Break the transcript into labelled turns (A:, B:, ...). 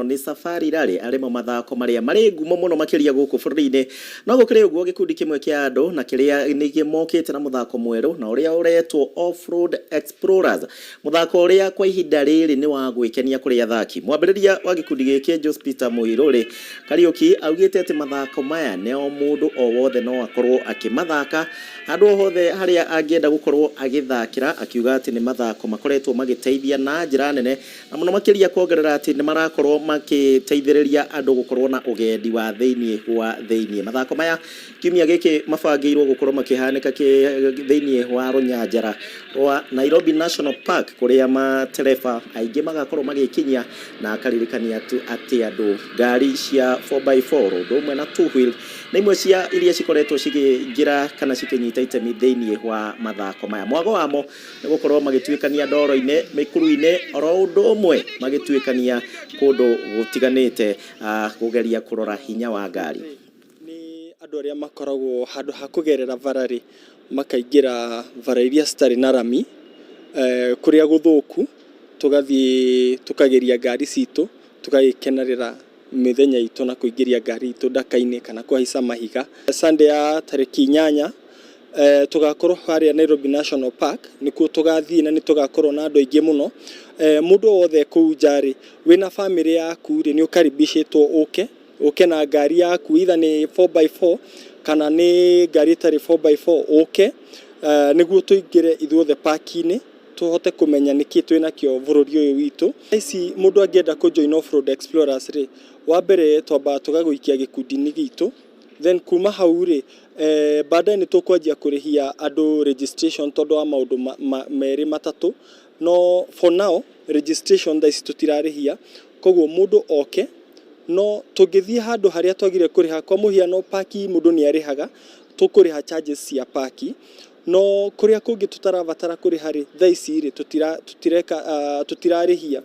A: Nĩ Safari Rally arĩ mo mathako marĩa marĩ ngumo mũno makĩria gũkũ bũrũri-inĩ. No gũkĩrĩ ũguo, gĩkundi kĩmwe kĩa andũ na kĩrĩa nĩ mokĩte na mũthako mwerũ na ũrĩa ũretwo Off-Road Explorers, mũthako ũrĩa kwa ihinda rĩrĩ nĩ wa gwĩkenia kũrĩ athaki. Mwambĩrĩria wa gĩkundi gĩkĩ Jospiter Muiruri Kariuki augĩte atĩ mathako maya nĩ o mũndũ o wothe no akorwo akĩmathaka handũ o hothe harĩa angĩenda gũkorwo agĩthakĩra, akiuga atĩ nĩ mathako makoretwo magĩteithia na njĩra nene na mũno makĩria kuongerera atĩ nĩ marakorwo magĩteithĩrĩria andũ gũkorwo na ũgendi wa thĩinĩ wa thĩinĩ. Mathako maya kiumia gĩkĩ mabangĩirwo gũkorwo makĩhanĩka thĩinĩ wa rũnyanjara rwa Nairobi National Park kũrĩa matereba aingĩ magakorwo magĩkinyia, na akaririkania tu atĩ andũ ngari cia 4x4 ũndũ ũmwe na two wheel nĩ imwe cia iria cikoretwo cikĩingĩra kana cikĩnyita itemi thĩinĩ wa mathako maya. Mwago wamo nĩ gũkorwo magĩtuĩkania ndoro-inĩ, mĩkuru-inĩ, oro ũndũ ũmwe magĩtuĩkania kũndũ gũtiganĩte kũgeria kũrora hinya wa ngari.
B: Nĩ andũ arĩa makoragwo handũ ha kũgerera bara rĩ, makaingĩra bara iria citarĩ na rami, kũrĩa gũthũku, tũgathiĩ tũkageria ngari citũ, tũgagĩkenerera mĩthenya itũ na kũingĩria ngari itũ ndaka-inĩ kana kũhaica mahiga. Sunday ya tarĩki 8 tũgakorwo harĩa Nairobi National Park, nĩkuo tũgathiĩ na nĩ tũgakorwo na andũ aingĩ mũno. Mũndũ o wothe kũu nja rĩ, wĩna bamĩrĩ yaku rĩ, nĩ ũkaribicĩtwo ũke, ũke na ngari yaku either nĩ 4x4 kana nĩ ngari ĩtarĩ 4x4 ũke, nĩguo tũingĩre ithuothe park-inĩ, tũhote kũmenya nĩkĩ twĩnakĩo bũrũri ũyũ witũ. Thaa ici mũndũ angĩenda kũ join Off-road Explorers rĩ, wa mbere twambaga tũgagũikia gĩkundi-inĩ gitũ, then kuma hau rĩ, baadaye nĩ tũkwanjia kũrĩhia andũ registration tondũ wa maũndũ merĩ matatũ, no for now registration thaa ici tũtirarĩhia, koguo mũndũ oke, no tũngĩthiĩ handũ harĩa twagĩrĩire kũrĩha, kwa mũhiano park mũndũ nĩ arĩhaga, tũkũrĩha charges cia park, no kũrĩa kũngĩ tũtarabatara kũrĩha rĩ, thaa ici rĩ, tũtireka, tũtirarĩhia.